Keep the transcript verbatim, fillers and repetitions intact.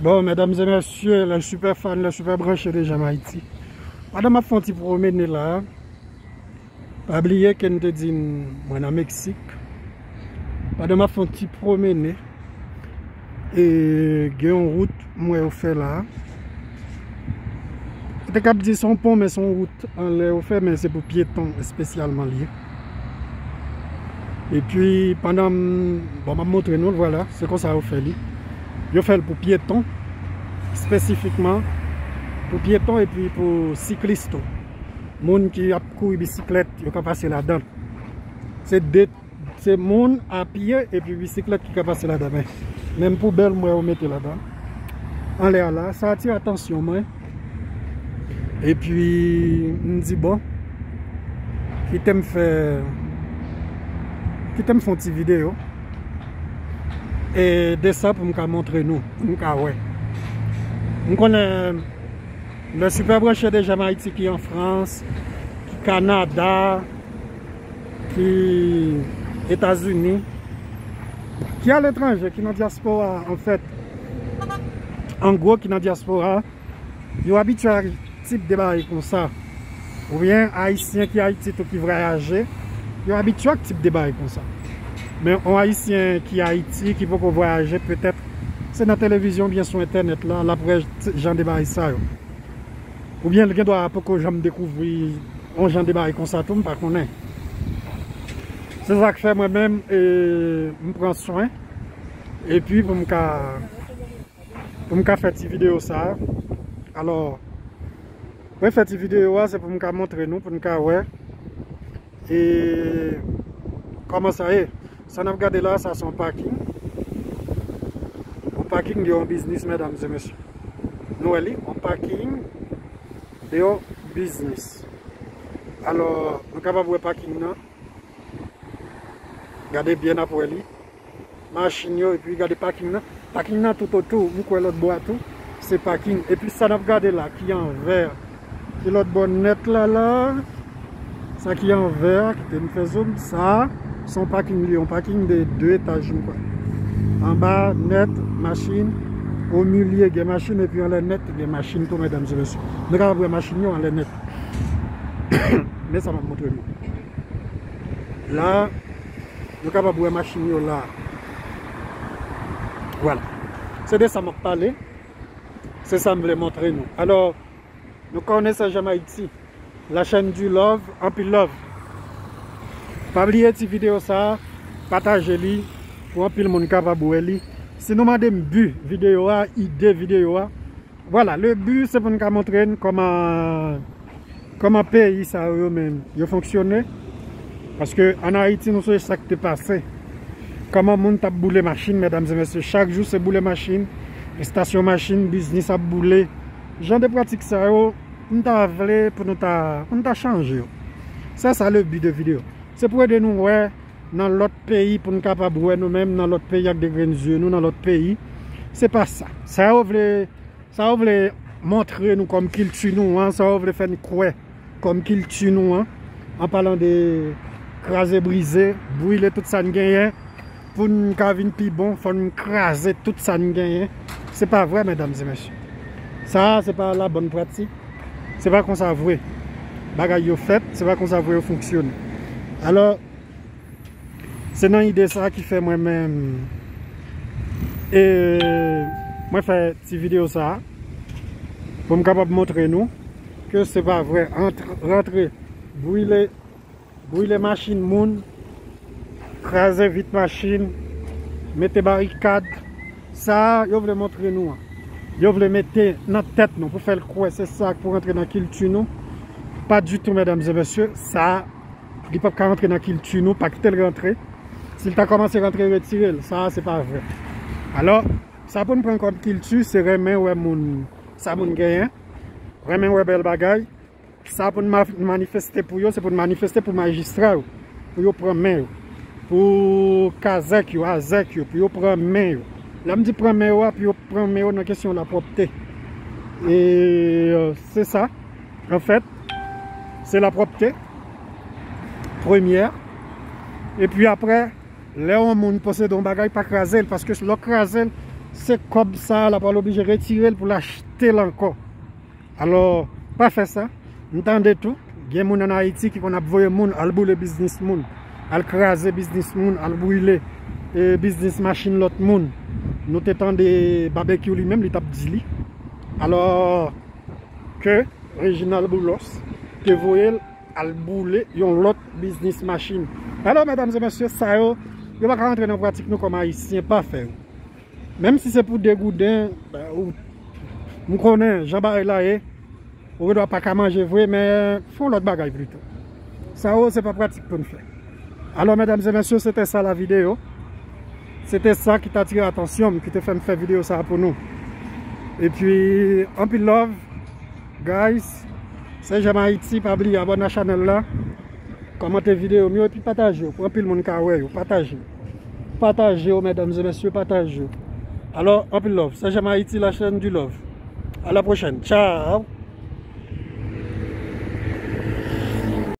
Bon, medam e mesye, lè sipè fan, lè sipè branche de Jam Ayiti. Pandan m ap fè yon ti pwomene la, pa bliye ke m te di n mwen nan Meksik. Pandan m ap fè yon ti pwomene, e gen yon wout m wè yo fè la. Ou te kab di se yon pon, men se yon wout anlè yo fè, men se pou pyeton espesyalman li ye. Epi, pandan m, bon, m ap montre nou l, vwala, se konsa yo fè li. Yo fè l pou pyeton, espesifikman pou pyeton epi pou siklis tou. Moun ki ap kouri bisiklèt, yo ka pase ladan l. Se de, se moun a pye epi bisiklèt ki ka pase ladan, men menm poubèl m wè yo mete ladan. Anlè a la, sa atire atansyon mwen. Epi, m di, bon, kite m fè, kite m fè yon ti videyo. E de sa pou m ka montre nou, pou m ka wè. M konnen lè sipè branche de Jam Ayiti ki an Frans, ki Kanada, ki Etazini, ki aletranje, ki nan dyaspora, anfèt, an gwo, ki nan dyaspora, yo abitye ak tip de bagay konsa. Oubyen Ayisyen ki Ayiti tou ki vwayaje, yo abitye ak tip de bagay konsa. Men yon Ayisyen ki Ayiti, ki poko vwayaje, petèt se nan televizyon oubyen sou entènèt la, l ap wè t-, jan de bagay sa yo. Oubyen l gen dwa poko janm dekouvri yon jan de bagay konsa tou, m pa konnen. Se sa k fè mwen menm, e, m pran swen. Epi pou m ka, pou m ka fè ti videyo sa a. Alò, mwen fè ti videyo a, se pou m ka montre nou, pou n ka wè. E kòman sa ye? Sa n ap gade la, sa se yon paking. Yon paking de yon biznis, medam e mesye. Nou wè li, yon paking de yon biznis. Alò, nou kapab wè paking nan. Gade byen, n ap wè li. Machin yo, epi gade paking nan. Paking nan tout otou, m kwè lòt bò a tou, se paking. Epi sa n ap gade la, ki an vè, ki lòt bò nèt la la, sa ki an vè a, kite m fè zoom, sa, se yon paking li, yon paking de de etaj, m kwè. Anba, nèt, machin, o milye, gen machin, epi anlè nèt, gen machin tou, medam e mesye. Nou kapab wè machin yo anlè nèt. Men sa m ap montre nou. La, nou kapab wè machin yo la. Vwala. Se de sa m ap pale. Se sa m vle montre nou. Alò, nou konnen se Jam Ayiti. La chaîne du love, anpil love. Pa bliye ti videyo sa, pataje li pou anpil moun kapab wè li. Si nou mande m bi videyo a, ide videyo a, vwala, le bi se pou n ka montre n kòman, kòman peyi sa yo, yo menm, yo fonksyone. Paske ann Ayiti, nou sonje sa k te pase. Kòman moun t ap boule machin, medam e mesye, chak jou se boule machin, estasyon machin, biznis ap boule. Jan de pratik sa yo, m ta vle pou nou ta, pou nou ta chanje yo. Se sa le bi de videyo. Se pou ede nou wè nan lòt peyi, pou n kapab wè nou menm nan lòt peyi ak de grenn zye nou nan lòt peyi. Se pa sa. Sa yo vle, sa yo vle montre nou kòm kilti nou an, sa yo vle fè n kwè kòm kilti nou an, an palan de kraze brize, brile tout sa n genyen, pou n ka vin pi bon, fò n kraze tout sa n genyen. Se pa vre, medam e mesye. Sa a, se pa la bòn pratik. Se pa konsa vre bagay yo fèt, se pa konsa vre yo fonksyone. Alò, se nan ide sa ki fè mwen menm, e, mwen fè ti videyo sa a, pou m kapab montre nou ke se pa vre. Antre, rantre, brile, brile machin moun, kraze vit machin, mete barikad. Sa a, yo vle montre nou an. Yo vle mete nan tèt nou pou fè l kwè se sa k pou rantre nan kilti nou. Pa ditou, medam e mesye. Sa a, li p ap ka rantre nan kilti nou, pa kite l rantre. Si l ta kòmanse rantre, retire l. Sa a, se pa vre. Alò, sa pou n pran kòm kilti, se renmen wè moun, sa moun genyen, renmen wè bèl bagay. Sa pou n ma-, manifeste pou yo, se pou n manifeste pou majistra yo, pou yo pran men yo, pou kazèk yo, azèk yo, pou yo pran men yo. Lè m di pran men yo a, pou yo pran men yo nan kesyon lapwòpte. E, euh, se sa, anfèt, se lapwòpte, premyè. Epi apre, lè yon moun posede yon bagay, pa kraze l, paske lè w kraze l, se kòb sa l ap pral oblije retire l pou l achte l ankò. Alò, pa fè sa. M tande tou, gen moun ann Ayiti ki konn ap voye moun al boule biznis moun, al kraze biznis moun, al brile e biznis machin lòt moun. Nou te tande Babekyou li menm, li t ap di li. Alò, ke Reginald Boulos te voye l al boule yon lòt biznis machin. Alò, medam e mesye, sa yo, yo pa ka rantre nan pratik nou kòm Ayisyen, pa fè yo. Menm si se pou de gouden, ben, ou, m konnen jan bagay la ye, ou gendwa pa ka manje vre, men fè yon lòt bagay plito. Sa yo, se pa pratik pou n fè. Alò, medam e mesye, se te sa la videyo. Se te sa ki t atire atansyon m, ki te fè m fè videyo sa a pou nou. Epi, anpil love, guys. Se Jèm Ayiti, pa bliye abòne a chanèl la, kòmante videyo m yo, epi pataje yo, pou anpil moun ka wè yo, pataje yo. Pataje yo, medam e mesye, pataje yo. Alò, anpil love. Se Jèm Ayiti, la chaîne du love. À la prochaine. Ciao.